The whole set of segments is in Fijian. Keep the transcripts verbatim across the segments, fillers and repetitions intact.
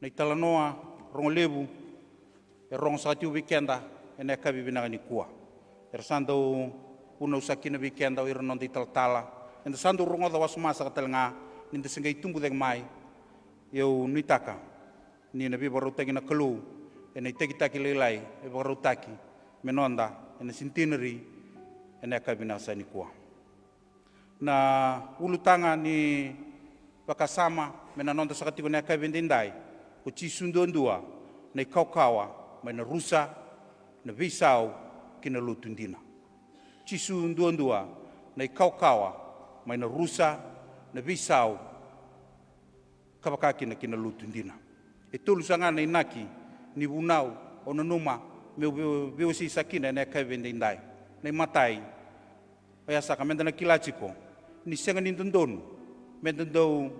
Na italanoa rogo levu e rogo saka tiko vei keda ena yakavi vinaka nikua. Era sa dau vunau saka kina vei keda o ira na noda italatala. Eda sa dau rogoca wasoma saka tale ga ni da se qai tubu cake mai. Ia au nuitaka ni na veivakarautaki na Kalou ena itakitaki lailai e vakarautaki me noda ena centenary ena yakavi vinaka saka nikua. Na ulutaga ni vakasama me na noda saka tiko na yakavi edaidai, ko Jisu duadua na ikawakawa mai na rusa, na veisau kei na lotu dina. Jisu duadua na ikawakawa mai na rusa, na veisau ka vaka kina kei na lotu dina. E tolu saka ga na inaki ni vunau au nanuma meu vei-, veiwasei saka kina ena yakavi edaidai. Na imatai, oya saka me da na kila tiko ni sega ni dodonu me da dau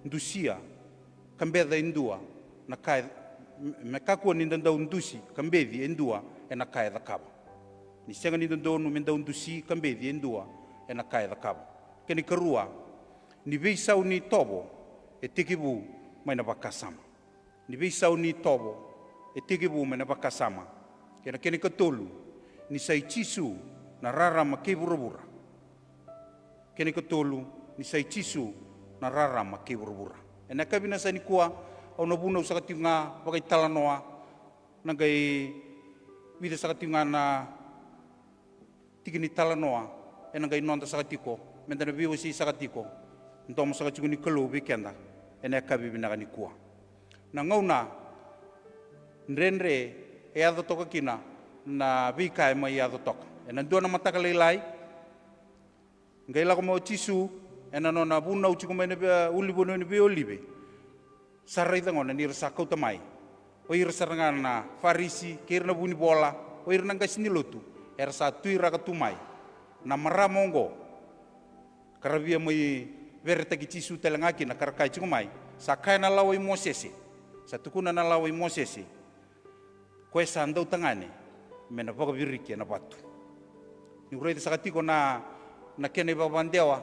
dusia ka beca e dua na ka e, me kakua ni da dau dusi ka beci e dua ena ka e cakava. Ni sega ni dodonu me dau dusi ka beci e dua ena ka e cakava. Kena ikarua, ni veisau ni itovo e tekivu mai na vakasama. Ni veisau ni itovo e tekivu mai na vakasama. Kei na kena ikatolu, ni sa i Jisu na rarama kei vuravura. Kena ikatolu, ni sa i Jisu na rarama kei vuravura. Ena yakavi vinaka saka nikua, au na vunau saka tiko ga vakaitalanoa, na qai vica saka tiko ga na tiki ni talanoa ena qai noda saka tiko, me da na veiwasei saka tiko, domo saka tiko ni Kalou vei keda ena yakavi vinaka nikua. Na gauna dredre e yaco toka kina na veika e mai yaco toka. Ena dua na mataka lailai, qai lako mai o Jisu ena nona vunau tiko mai na vei-, ulunivanua ni veiolive. Sa raica gona ni ra sa kauta mai o ira sara ga na Farisi kei ira na vunivola, o ira na qase ni lotu, era sa tuiraka tu mai na marama oqo. Ka ra via mai veretaki Jisu tale ga kina, ka ra kaya tiko mai, sa kaya na lawa i Mosese, sa tukuna na lawa i Mosese, koya sa dautagane me na vakaviriki ena vatu. Niu raica saka tiko na, na kena ivakavadewa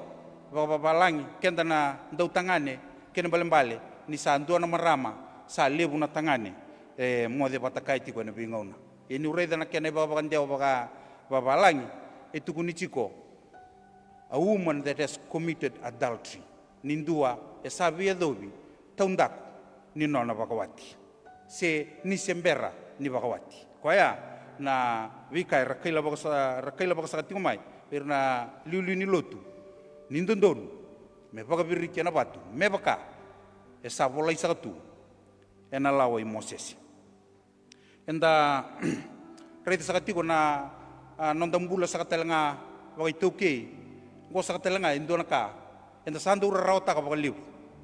vakavavalagi, keda na dautagane, kena ibalebale ni sa dua na marama sa levu na tagane e moce vata kaya tiko ena veigauna. Ia niu raica na kena ivakavadewa vakavavalagi, e tukuni tiko, a woman that has committed adultery, ni dua e sa veiyacovi taudaku ni nona vakawati, se ni se bera ni vakawati. Koya na veika era kaila vakasa-, era kaila vakasaka tiko mai vei ira na liuliu ni lotu, ni dodonu me vakaviriki ena vatu, me vaka e sa volai saka tu ena lawa i Mosese. Eda raica saka tiko na, a, noda bula saka tale ga vakaitaukei. Oqo saka tale ga e dua na ka eda sa dau rarawataka vakalevu,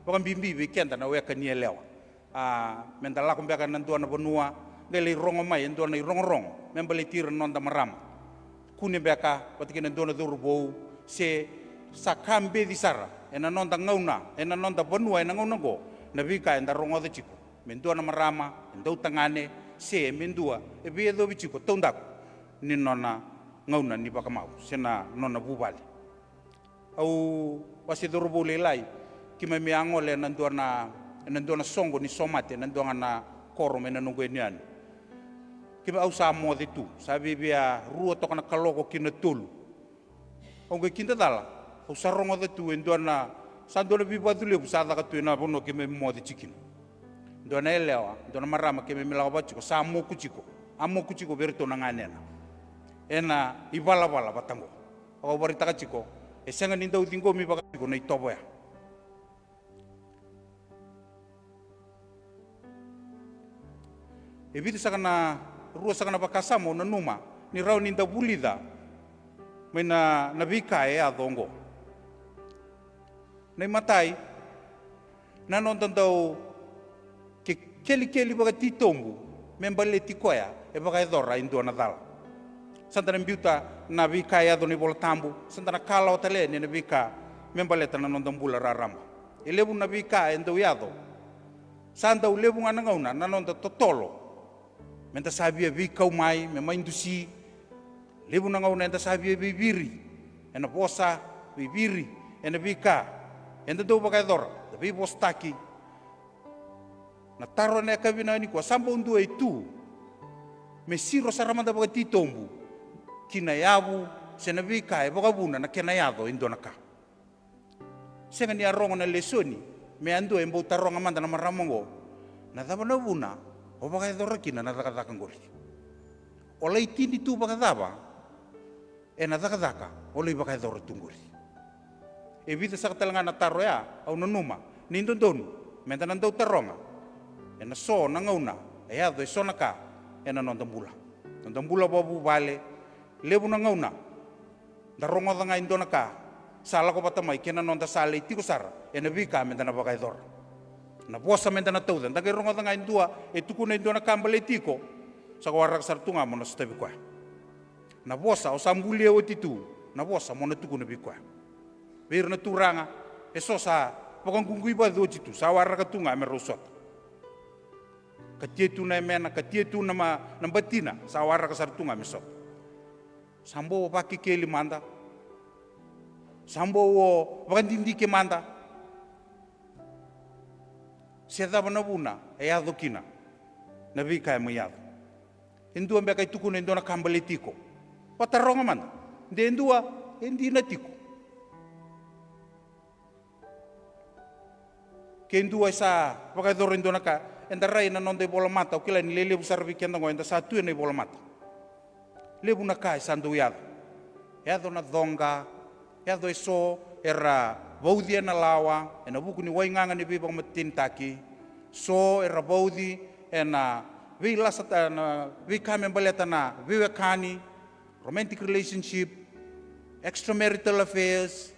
vakabibi vei keda na weka ni yalewa. A, me da lako beka ena dua na vanua, qai lai rogo mai e dua na irogorogo me baleti ira na noda marama. Kune beka vata kei na dua na cauravou, se sa ka beci sara ena noda gauna, ena noda vanua, ena gauna oqo, na veika eda rogoca tiko me dua na marama e dautagane, se me dua e veiyacovi tiko taudaku ni nona gauna ni vakamau se na nona vuvale. Au wase cauravou lailai, keimami a gole ena dua na, ena dua na soqo ni somate, ena dua ga na koro mai na noqu yanuyanu. Keimami, au sa moce tu, sa viavia rua toka na kaloko ki na tolu. Au qai kidacala, au sa rogoca tu e dua na, sa dua na veivacu levu sa caka tu ena vanua keimami moce tiko kina. Dua na yalewa, dua na marama keimami lako vata tiko, sa moku tiko, a moku tiko vei iratou na ganena ena ivalavala vata oqo. Vakavakaraitaka tiko, e sega ni dau ciqomi vaka tiko na itovo ya. E vica saka na, rua saka na vakasama au nanuma ni rawa ni da vulica mai na, na veika e yaco oqo. Na imatai, na noda dau ke-, kelikeli vakatitobu me baleti koya e vakayacora e dua na cala. Sa da na biuta na veika e yaco ena iVola Tabu, sa da na kalawa tale yani ena veika me baleta na noda bula raraba. E levu na veika e dau yaco. Sa dau levu ga na gauna na noda totolo me da sa via veikau mai, me mai dusi. Levu na gauna eda sa via veiviri ena vosa, veiviri ena veika eda dau vakayacora, da veivosataki. Na taro ena yakavi nikua, sa bau dua e tu me siro sara mada vakatitobu ki na yavu se na veika e vakavuna na kena yaco e dua na ka. Sega ni a rogo na lesoni me a dua e bau taroga mada na marama oqo, na cava na vuna o vakayacora kina na cakacaka oqori? O lai tini tu vakacava ena cakacaka o lai vakayacora tu oqori? E vica saka tale ga na taro ya au nanuma ni dodonu meda na dau taroga ena so na gauna e yaco e so na ka ena noda bula. Noda bula vakavuvale, levu na gauna da rogoca ga e dua na ka sa lako vata mai kei na noda sa lai tiko sara ena veika meda na vakayacora. Na vosa meda na tauca, da qai rogoca ga e dua e tukuna e dua na ka baleti iko, sa ko waraka sara tu ga mo na sotavi koya. Na vosa o sa bulia oti tu, na vosa mo na tukuna vei koya. Vei ira na turaga, eso sa vakaququi vacu oti tu, sa waraka tu ga me rau sota. Katia tu na yamena, katia tu na, ma, na batina, sa waraka sara tu ga me sota. Sa bau o vakekeli mada? Sa bau o vakadidike mada? Se cava na vuna e yaco kina na veika e mai yaco? E dua beka e tukuna e dua na ka baleti iko? Vataroga mada. De dua e dina tiko. Ke dua e sa vakayacora e dua na ka, eda rai ena noda ivolamata, au kila ni lelevu sara vei keda oqo eda sa tu ena ivolamata. Levu na ka e sa dau yaco. Yaco na coqa, yaco eso era vauci ena lawa ena vuku ni waigaga ni veivakamatenitaki. So era vauci ena veilasata, na veika me baleta na veiwekani, romantic relationship, extramarital affairs,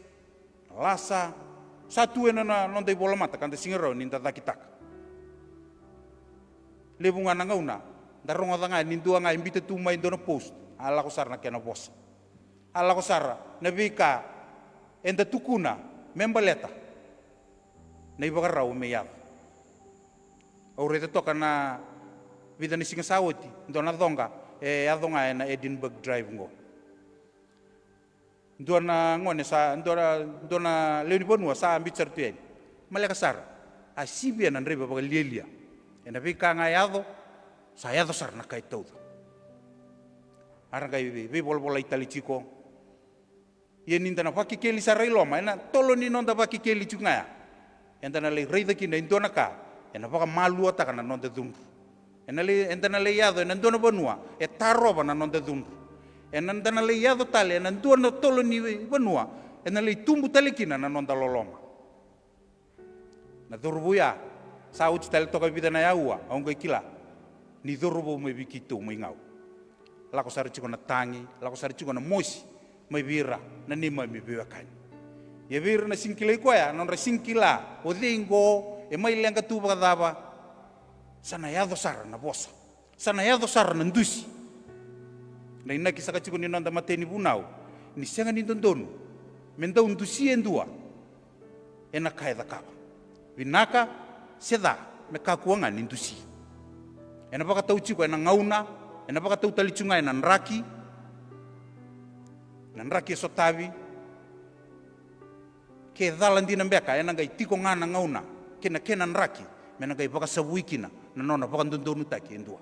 lasa, sa tu ena na noda ivolamata ka da sega rawa ni da cakitaka. Levu ga na gauna da rogoca ga ni dua ga e biuta tu mai dua na post, a lako sara na kena vosa. A lako sara na veika eda tukuna me baleta na ivakarau me yaco. Au raica toka na vica na siga sa oti, dua na coqa e yaco ga ena Edinburgh Drive oqo. Dua na gone sa, dua na, dua na lewe ni vanua sa biuta sara tu yani. Maleka sara, a sivia na draiva vakalialia. Ena veika ga e yaco, sa yaco sara na ka e tauca. A ra qai vei, veivolavolai tale tiko. Ia ni da na vakekeli sara i loma, ena tolo ni noda vakekeli tiko ga ya, eda na lai raica kina e dua na ka ena vakamaluataka na noda cudru. Ena lai, eda na lai yaco ena dua na vanua e tarova na noda cudru. Eda na lai yaco tale ena dua na tolo ni vanua ena lai tubu tale kina na noda loloma. Na cauravou ya sa oti tale toka e vica na aua, au qai kila ni cauravou mai vei keitou mai Gau. Lako sara tiko na tagi, lako sara tiko na mosi mai vei ira na neimami veiwekani. Ia vei ira na sega ni kilai koya, na nodra sega ni kila o cei qo, e mai leqa tu vakacava, sa na yaco sara na vosa. Sa na yaco sara na dusi. Na inaki saka tiko ni noda matai ni vunau ni sega ni dodonu me dau dusi e dua ena ka e cakava, vinaka se ca, me kakua ga ni dusi. Ena vakatau tiko ena gauna, ena vakatau tale tiko ga ena draki, na draki e sotavi. Ke cala dina beka, ena qai tiko ga na gauna kei na kena draki me na qai vakasavui kina na nona vakadodonutaki e dua.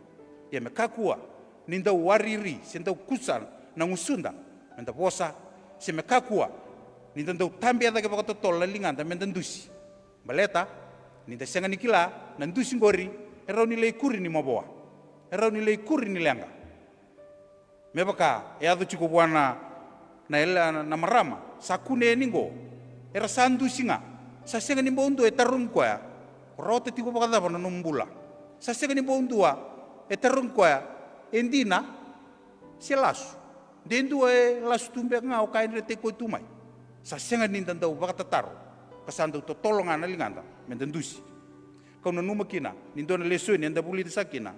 Ia me kakua ni dau wariri se dau kusa na gusuda me da vosa, se me kakua ni da dau tabea cake vakatotolo na ligada me da dusi. Baleta ni da sega ni kila, na dusi qori e rawa ni lai kuri ni mavoa, e rawa ni lai kuri ni leqa. Me vaka e yaco tiko vua na, na, na marama sa kune yani qo, era sa dusi ga. Sa sega ni bau dua e tarogi koya, ko rawata tiko vakacava na nomu bula? Sa sega ni bau dua e tarogi koya, e dina se lasu? De dua e lasu tu beka ga o ka e dretaki koya tu mai? Sa sega ni da dau vakatataro, ka sa dau totolo ga na ligada me da dusi. Kau nanuma kina ni dua na lesoni eda vulica saka kina,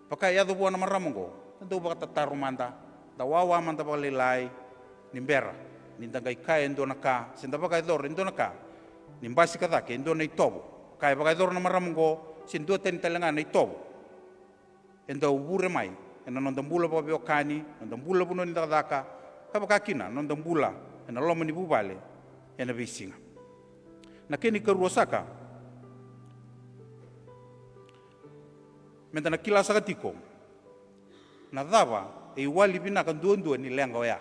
vaka e yaco vua na marama oqo, da dau vakatataro mada, da wawa mada vakalailai, ni bera ni da qai kaya e dua na ka se da vakayacora e dua na ka, ni basika cake e dua na itovo ka e vakayacora na marama oqo se dua tani tale ga na itovo e dau vure mai ena noda bula vakaveiwekani, noda bula vanua ni cakacaka, ka vaka kina noda bula ena loma ni vuvale ena veisiga. Na kena ikarua saka, Meda na kila saka tiko na cava e iwali vinaka duadua ni leqa oya.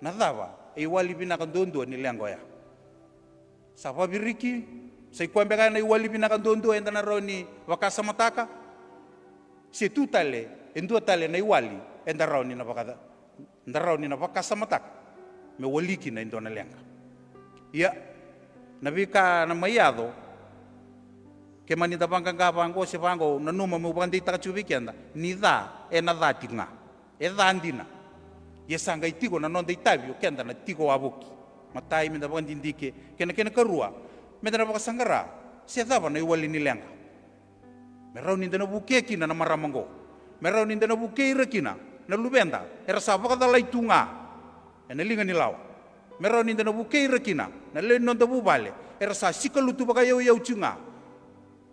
Na cava e iwali vinaka duadua ni leqa oya. Sa vaviriki, sa i koya beka na iwali vinaka duadua eda na rawa ni vakasamataka? Se tu tale e dua tale na iwali eda rawa ni na vaka, da rawa ni na vakasamataka me wali kina e dua na leqa. Ia, na veika na mai yaco, ke mani da vaqaqa vaqo se vaqo, nanuma meu vakadeitaka tiko vei keda ni ca ena ca tiko ga. E ca dina. Ia sa qai tiko na noda itavi o keda na tiko wavoki. Matai, meda vakadidike. Kena, kena karua, meda na vakasaqara se cava na iwali ni leqa. Me rawa ni da na vukea kina na marama oqo. Me rawa ni da na vukei ira kina na luveda era sa vakacalai tu ga ena liga ni lawa. Me rawa ni da na vukei ira kina na lewe ni noda vuvale era sa sikalutu vakayauyau tiko ga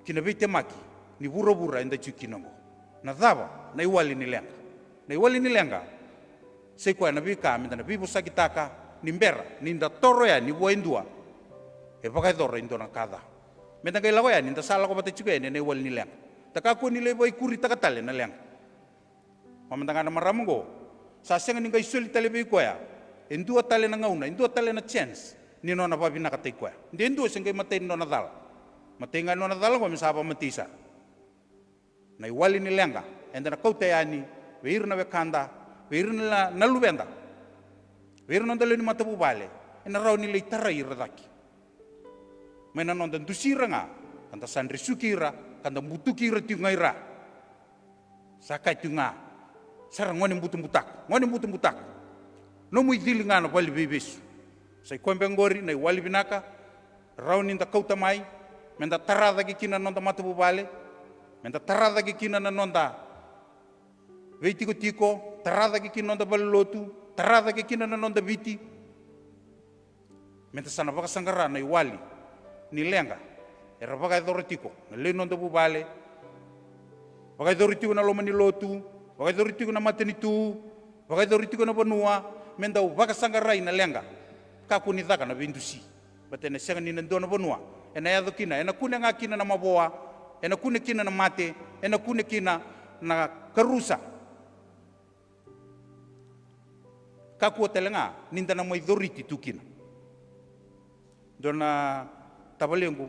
ki na veitemaki ni vuravura eda tiko kina oqo. Na cava na iwali ni leqa? Na iwali ni leqa sa i koya na veika meda na veivosakitaka ni bera ni da toro yani vua e dua e vakayacora e dua na ka ca. Meda qai lako yani, da sa lako vata tiko yani ena iwali ni leqa. Da kakua ni lai vakaikuritaka tale na leqa. Mamada ga na marama oqo, sa sega ni qai soli tale vei koya e dua tale na gauna, e dua tale na chance ni nona vavinakataki koya. De dua se qai matai ni nona cala. Matai ga ni nona cala oqo me sa vamatei sara. Na iwali ni leqa eda na kauta yani vei ira na wekada, vei ira na, na luveda, vei ira na noda lewe ni matavuvale, ena rawa ni lai tarai ira cake mai na noda dusi ira ga, ka da sa dresuki ira, ka da butuki ira tiko ga ira. Sa kaya tiko ga, sa ra gone butabutako, gone butabutako. Nomu icili ga na vale ni veivesu. Sa i koya beka oqori na iwali vinaka rawa ni da kauta mai, me da tara cake kina na noda matavuvale, me da tara cake kina na noda veitikotiko, tara cake kina na noda valelotu, tara cake kina na noda Viti. Me da sa na vakasaqara na iwali ni leqa era vakayacora tiko na lewe ni noda vuvale, vakayacori tiko na loma ni lotu, vakayacori tiko na matanitu, vakayacori tiko na vanua, me dau vakasaqarai na leqa. Kakua ni caka na veidusi. Baleta ena sega ni na dua na vanua ena yaco kina, ena kune ga kina na mavoa, ena kune kina na mate, ena kune kina na karusa. Kakua tale ga ni da na mai coriti tu kina. Dua na tavalequ,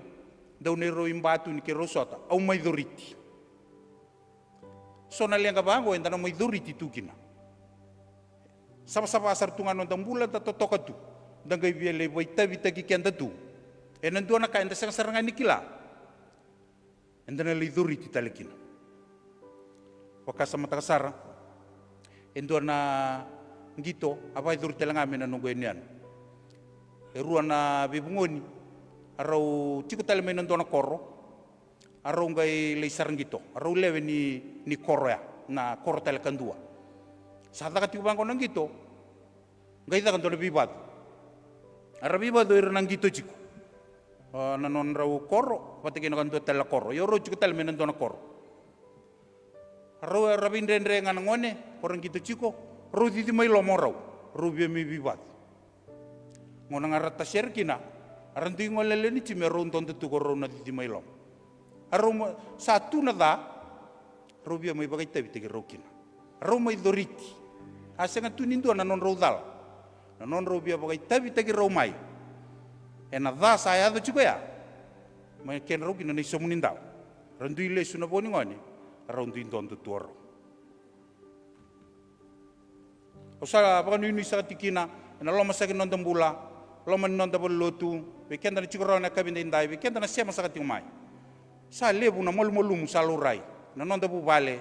dau neirau iba tu ni keirau sota, au mai coriti. So na leqa vaqo eda na mai coriti tu kina. Savasava sara tu ga na noda bula, da totoka tu, da qai via lai vakaitavitaki keda tu ena dua na ka eda sega sara ga ni kila eda na lai coriti tale kina. Vakasamataka sara, e dua na qito a vakayacori tale ga mai na noqu yanuyanu. E rua na veivugoni a rau tiko tale mai na dua na koro, a rau qai lai sara qito, a rau lewe ni, ni koro ya, na koro tale kadua. Sa caka tiko vaqo na qito, qai caka dua na veivacu. A ra veivacu ira na qito tiko, a, na nodrau koro vata kei na dua tale na koro. Ia o rau tiko tale mai na dua na koro. A rau, a ra veidredre ga na gone ko ra qito tiko, rau cici mai loma o rau, rau via mai veivacu. Gauna ga ra tasere kina, a ra dui gole lewe ni timi, a rau dodo tu ko rau na cici mai loma. A rau ma, sa tu na ca, rau via mai vakaitavitaki rau kina. Rau mai coriti. A sega tu ni dua na nodrau cala. Na nodrau via vakaitavitaki rau mai ena ca sa yaco tiko ya, mai kedrau kina na isamu ni dau. Ra dui lesu na vo ni gone, rau dui dodo tu o rau. Au sa vakanuinui saka tiko kina ena loma saka ni noda bula, loma ni noda valenilotu, vei keda na tiko rawa ena yakavi edaidai, vei keda na sema saka tiko mai. Sa levu na malumalumu sa laurai na noda vuvale.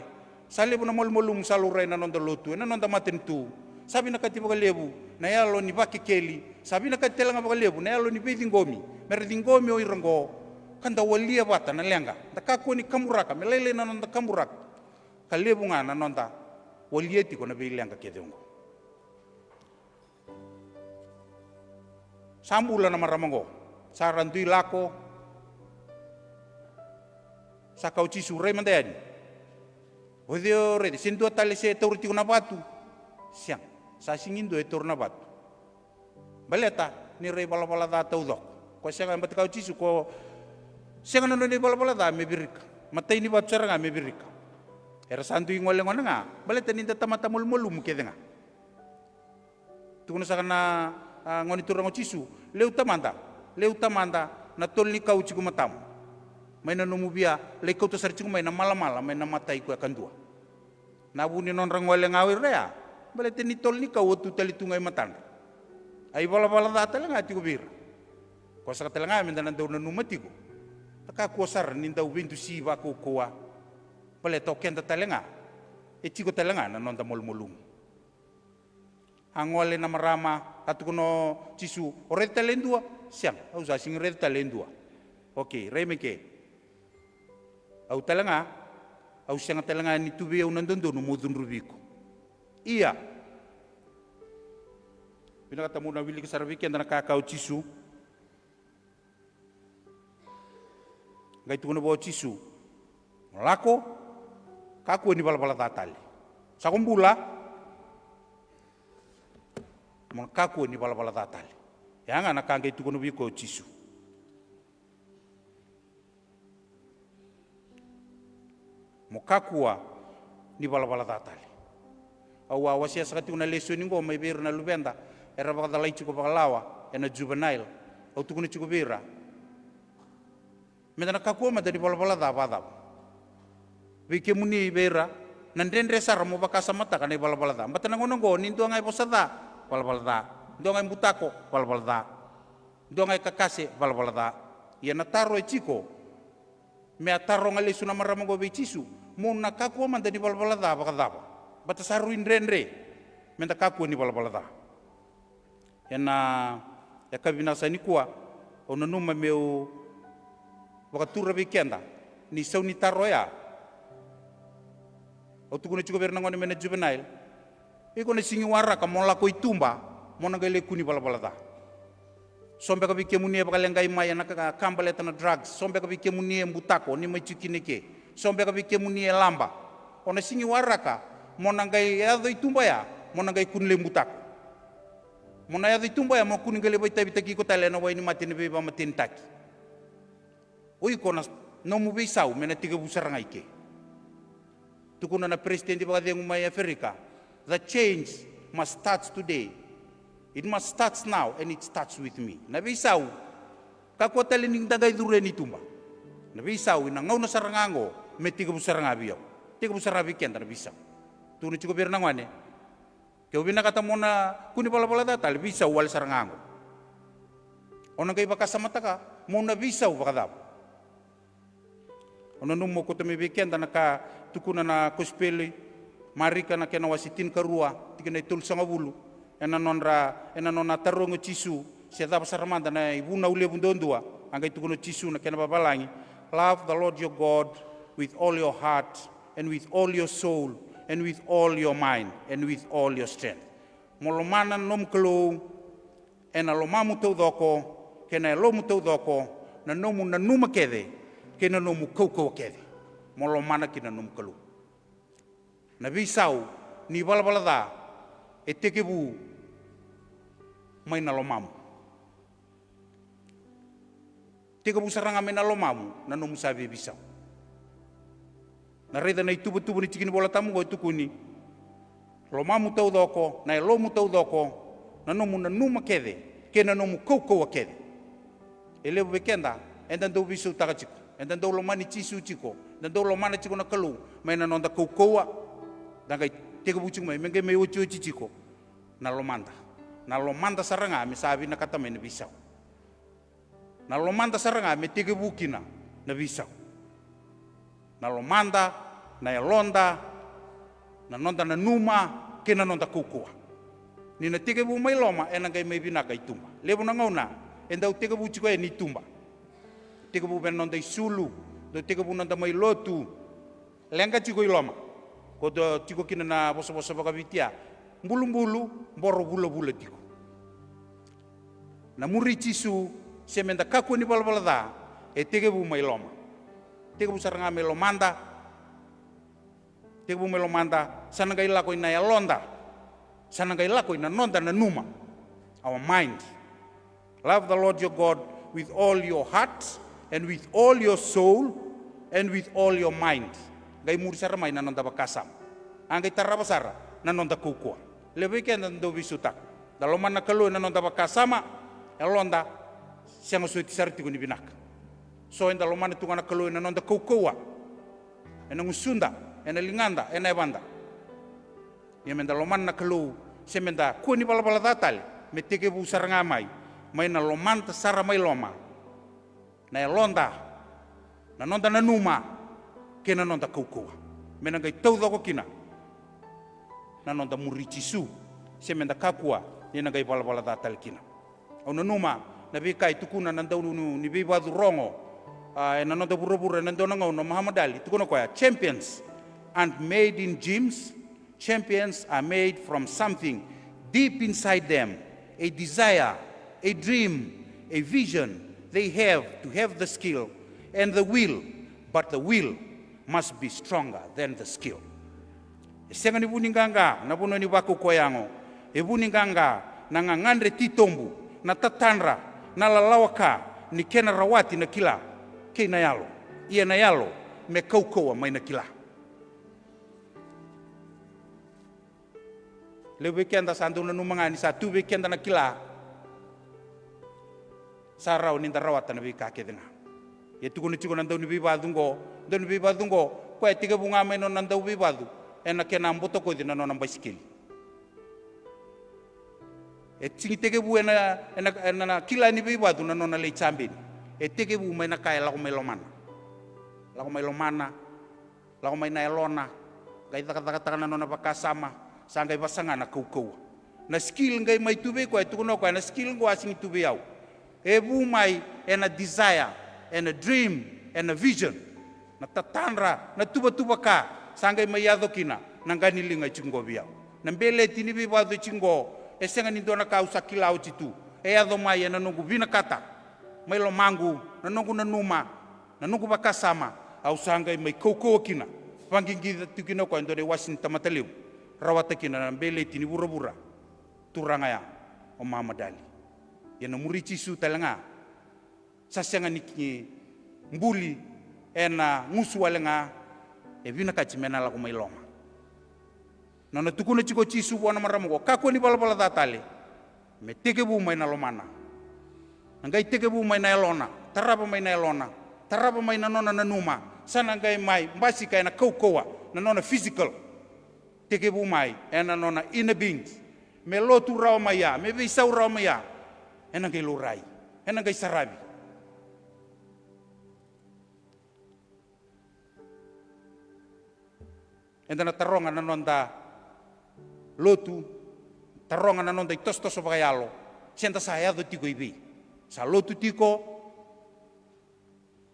Sa levu na malumalumu sa laurai na noda lotu, ena noda matanitu. Sa vinakati vakalevu na yalo ni vakekeli. Sa vinakati tale ga vakalevu na yalo ni veiciqomi, me ra ciqomi o ira oqo, ka da walia vata na leqa. Da kakua ni kaburaka, me lailai na noda kaburaka. Ka levu ga na noda walia tiko na veileqa kece oqo. Sa bula na marama oqo, sa ra dui lako. Sa kaya o Jisu, rai mada yani. O cei o raica se dua tale se taura tiko na vatu? Sega, sa sega ni dua e taura na vatu. Baleta ni ra ivalavala ca taucoko. Ko sega, e bati kaya o Jisu, ko sega na nona ivalavala ca me virika. Matai ni vatu sara ga me virika. Era sa dui gole gona ga baleta ni da tamata malumalumu kece ga. Tukuna saka na, a, gone turaga o Jisu, leuta mada, leuta mada na tolo ni kau tiko matamu mai na nomu via lai kauta sara tiko mai na malamala mai na mata i koya kadua. Na vu ni nodra gole ga o ira ya, baleta ni tolo ni kau a tu tale tu ga i matadra. A ivalavala ca tale ga tiko vei ira. Koya saka tale ga me da na dau nanuma tiko, da kakua sara ni dau veidusi vakaukauwa, baleta o keda tale ga e tiko tale ga na noda malumalumu. A gole na marama, a tukuna o Jisu, o raica tale e dua? Sega, au sa sega ni raica tale e dua. Okei, rai mai ke. Au tale ga, au sega tale ga ni tu vei au na dodonu meu cudruvi iko. Ia, vinakata meu na wilika sara vei keda na ka e kaya o Jisu. Qai tukuna vua o Jisu, mo lako, kakua ni valavala ca tale. Sa ko bula, mo na kakua ni valavala ca tale. Ya ga na ka qai tukuna vei koya o Jisu. Mo kakua ni valavala ca tale. Au a wasea saka tiko na lesoni oqo mai vei ira na luveda era vakacalai tiko vakalawa ena juvenile. Au tukuna tiko vei ira, me da na kakua mada ni valavala ca vakacava? Vei kemuni, vei ira, na dredre sara mo vakasamataka na ivalavala ca. Baleta na gauna oqo ni dua ga e vosa ca, valavala ca. Dua ga e butako, valavala ca. Dua ga e kakase, valavala ca. Ia na taro e tiko, me a taroga lesu na marama oqo vei Jisu, mo na kakua mada ni valavala ca vakacava? Baleta sa rui dredre me da kakua ni valavala ca. Ena yakavi vinaka saka nikua, au nanuma meu vakatura vei keda ni sau ni taro oya. Au tukuna tiko vei ira na gone mai na juvenile, iko na sega ni waraka mo lako i tuba mo na qai lai kua ni valavala ca. So beka vei kemuni e vakaleqai mai ena ka, ka baleta na drugs. So beka vei kemuni e butako ni mai tiko kina eke. So beka vei kemuni e laba. O na sega ni waraka mo na qai yaco i tuba ya mo na qai kua ni lai butako, mo na yaco i tuba ya mo kua ni qai lai vakaitavitaki iko tale ena wai ni mate ni veivakamatenitaki. O iko na, nomu veisau me na tekivu sara ga i ke. Tukuna na peresitedi vakacegu mai Aferika, the change must start today. It must start now and it starts with me. Na veisau, kakua tale ni da qai curu yani i tuba. Na veisau ena gauna sara ga oqo me tekivu sara ga vei au. Tekivu sara ga vei keda na veisau. Tukuna tiko vei ira na gone, ke o vinakata mo na kua ni valavala ca tale, veisau wale sara ga oqo. O na qai vakasamataka mo na veisau vakacava. O na nanuma, au kauta mai vei keda na ka tukuna na kosipeli, Marika na kena wase tinikarua, tikina e tolusagavulu. Ena nodra, ena nona tarogi o Jisu se cava sara mada na ivunau levu duadua, a qai tukuna o Jisu na kena vavalagi, love the Lord your God with all your heart and with all your soul and with all your mind and with all your strength. Mo lomana na nomu Kalou ena lomamu taucoko kei na yalomu taucoko, na nomu nanuma kece kei na nomu kaukauwa kece. Mo lomana kina na nomu Kalou. Na veisau ni valavala ca e tekivu mai na lomamu. Tekivu sara ga mai na lomamu na nomu sa via veisau. Na raica na ituvatuva ni tiki ni Vola Tabu oqo e tukuni, lomamu taucoko, na yalomu taucoko, na nomu nanuma kece kei na nomu kaukauwa kece. E levu vei keda eda dau veisautaka tiko, eda dau lomani Jisu tiko, eda dau lomana tiko na Kalou mai na noda kaukauwa. Da qai tekivu tiko mai, me qai mai otioti tiko na lomada. Na lomada sara ga me sa vinakata mai na veisau. Na lomada sara ga me tekivu kina na veisau. Na lomada, na yaloda, na noda nanuma kei na noda kaukauwa. Ni na tekivu mai loma ena qai mai vinaka i tuba. Levu na gauna e dau tekivu tiko yani i tuba. Tekivu vei na noda isulu, dau tekivu noda mai lotu. Leqa tiko i loma. Ko dau tiko kina na vosavosa vakaViti ya, bulubulu boro vulavula tiko. Na muri Jisu, se me da kakua ni valavala ca, e tekivu mai loma. Tekivu sara ga mai lomada. Tekivu mai lomada, sa na qai lako i na yaloda. Sa na qai lako i na noda nanuma. Our mind. Love the Lord your God with all your heart and with all your soul and with all your mind. Qai muri sara mai na noda vakasama. A qai tarava sara na noda kaukauwa. Levu vei keda da dau veisautaka. Da lomana na Kalou ena noda vakasama, yaloda, sega soti sara tiko ni vinaka. So eda lomana tu ga na Kalou ena noda kaukauwa, ena gusuda, ena ligada, ena yavada. Ia meda lomana na Kalou, se meda kua ni valavala ca tale, me tekivu sara ga mai, mai na lomada sara mai loma na yaloda, na noda nanuma, kei na noda kaukauwa. Me na qai taucoko kina na noda muri Jisu, se meda kakua ni na qai valavala ca tale kina. Au nanuma na veika e tukuna na dau ni veivacu rogo, a, ena noda vuravura ena dua na gauna o Muhammad Ali, tukuna o koya, champions aren't made in gyms, champions are made from something deep inside them, a desire, a dream, a vision. They have to have the skill and the will, but the will must be stronger than the skill. E sega ni vu ni qaqa na vanua ni vakaukauwa yago. E vu ni qaqa na gagadre titobu, na tatadra, na lalawaka ni kena rawati na kila kei na yalo. Ia na yalo me kaukauwa mai na kila. Levu vei keda sa dau nanuma ga ni sa tu vei keda na kila, sa rawa ni da rawata na veika kece ga. Ia tukuna tiko na dau ni veivacu oqo, dau ni veivacu oqo, koya e tekivu ga mai na nona dau veivacu ena kena botokoci na nona baisikeli. E sigi tekivu ena, ena, ena kila ni veivacu na nona lai jabeni. E tekivu mai na ka e lako mai lomana. Lako mai lomana, lako mai na yalona, qai cakacakataka na nona vakasama, sa qai vasaga na kaukauwa. Na skill qai mai tu vei koya, e tukuna o koya, na skill oqo a sigi tu vei au. E vu mai ena desire, ena dream, ena vision. Na tatadra, na tuvatuvaka, sa qai mai yaco kina na qa ni liga e tiko qo vei au. Na beleti ni veivacu e tiko qo, e sega ni dua na ka au sa kila oti tu. E yaco mai ena noqu vinakata, mai lomaqu, na noqu nanuma, na noqu vakasama, au sa qai mai kaukauwa kina. Vaqiqica tu kina o koya e dua na iwase ni tamata levu, rawata kina na beleti ni vuravura, turaga ya o Muhammad Ali. Ia na muri Jisu tale ga, sa sega ni ki buli ena gusu wale ga, e vinakati me na lako mai loma. Nona tukuna tiko o Jisu vua na marama oqo, kakua ni valavala ca tale, me tekivu mai na lomana. Na qai tekivu mai na yalona, tarava mai na yalona, tarava mai na nona nanuma, sa na qai mai basika ena kaukauwa, na nona physical. Tekivu mai ena nona inner beings. Me lotu rawa mai ya, me veisau rawa mai ya, ena qai laurai, ena qai saravi. Eda na taroga na noda lotu, taroga na noda itosotoso vakayalo, se da sa yaco tiko i vei. Sa lotu tiko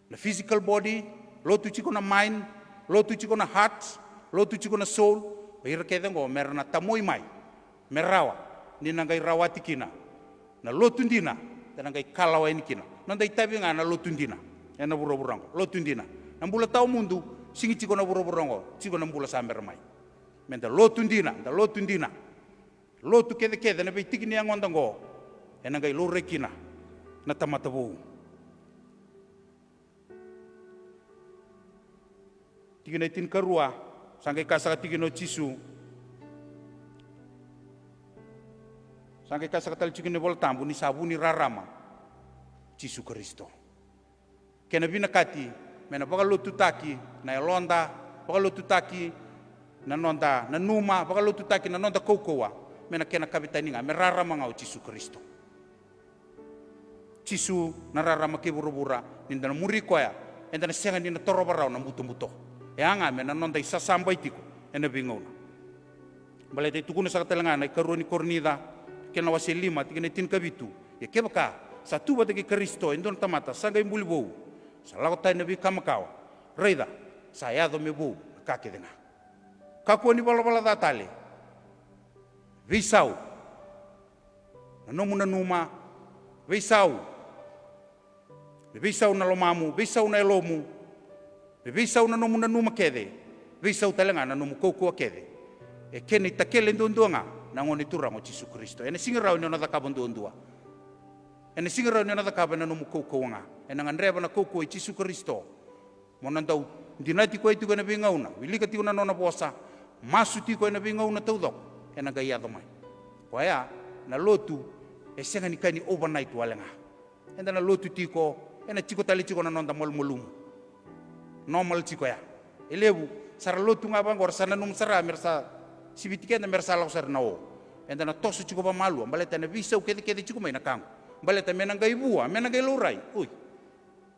na physical body, lotu tiko na mind, lotu tiko na heart, lotu tiko na soul. O ira kece oqo me ra na tamoi mai, me rawa ni na qai rawati kina na lotu dina, da na qai kalawa yani kina. Noda itavi ga na lotu dina ena vuravura oqo, lotu dina. Na bula tawamudu sigi tiko na vuravura oqo, tiko na bula sa bera mai. Me da lotu dina, da lotu dina. Lotu kecekece na veitiki ni yagoda oqo, ena qai laurai kina na tamata vou. Tikina e tinikarua, sa qai kaya saka tikina o Jisu. Sa qai kaya saka tale tikina ni Vola Tabu ni sa vu ni rarama Jisu Karisito. Kena vinakati me na vakalotutaki na yaloda, vakalotutaki na noda nanuma, vakalotutaki na noda kaukauwa, me na kena kavetani ga me rarama ga o Jisu Karisito. Jisu na rarama kei vuravura, ni da na muri koya, eda na sega ni na torova rawa na butobuto. E a ga me na noda isasabai tiko ena veigauna. Baleta e tukuna saka tale ga na ikarua ni Korinica, kena wase lima, tikina e tinikavitu. Ia kevaka sa tu vata kei Karisito e dua na tamata, sa qai buli vou, sa lako tani na veika makawa. Raica, sa yaco me vou na ka kece ga. Kakua ni valavala ca tale. Veisau na nomu nanuma, veisau. Me veisau na lomamu, veisau na yalomu, me veisau na nomu nanuma kece, veisau tale ga na nomu kaukauwa kece. E kena itakele duadua ga na Gone Turaga o Jisu Karisito. Ena sega ni rawa ni o na cakava duadua. Ena sega ni rawa ni o na cakava ena nomu kaukauwa ga. Ena gadreva na kaukauwa i Jisu Karisito mo na dau Dinati koya tiko ena veigauna, wilika tiko na nona vosa, masu tiko ena veigauna taucoko, ena qai yaco mai. Koya na lotu e sega ni ka ni overnight wale ga. Eda na lotu tiko, ena tiko tale tiko na noda malumalumu. Normal tiko ya. E levu sa ra lotu ga vaqo, ra sa nanuma sara me ra sa siviti keda me ra sa lako sara na o. Eda na toso tiko vamalua baleta na veisau kecekece tiko mai na ka qo. Baleta me na qai vua, me na qai laurai. Oi.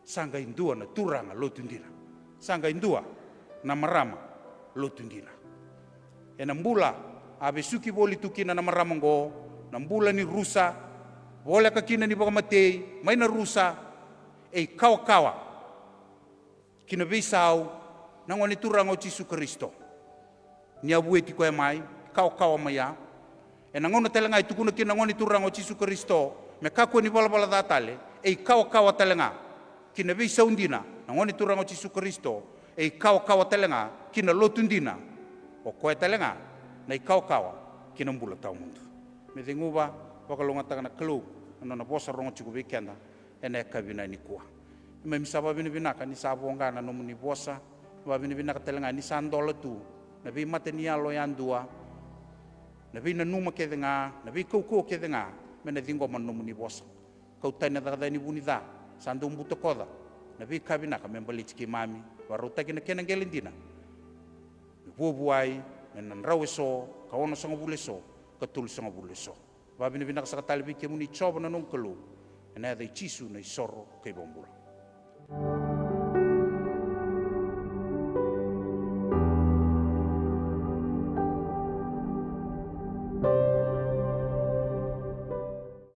Sa qai dua na turaga lotu dina. Sa qai dua na marama lotu dina. Ena bula a vesuki voli tu kina na marama oqo, na bula ni rusa, voleka kina ni vakamatei mai na rusa, e ikawakawa ki na veisau na Gone Turaga o Jisu Karisito. Ni a vueti koya mai, kawakawa mai ya. Ena gauna tale ga e tukuna kina na Gone Turaga o Jisu Karisito me kakua ni valavala ca tale, e ikawakawa tale ga ki na veisau dina na Gone Turaga o Jisu Karisito, e ikawakawa tale ga ki na lotu dina. O koya tale ga na ikawakawa ki na bula tawamudu. Me ceguva, vakalougatataka na Kalou na nona vosa rogo tiko vei keda ena yakavi nikua. Keimami sa vakavinavinaka ni sa voqa na nomuni vosa, vakavinavinaka tale ga ni sa dola tu na veimata ni yalo yadua, na veinanuma kece ga, na veikaukauwa kece ga me na ciqoma na nomuni vosa. Kau tani na cakacaka ni vu ni ca, sa dau butakoca na veika vinaka me baleti keimami, vakarautaki na kena qele dina. Me vuavuai, me na drau eso, ka onosagavulu eso, ka tolusagavulu eso. Vakavinavinaka saka tale vei kemuni Jiova na noqu Kalou, ena yaca i Jisu na isoro kei vakabula.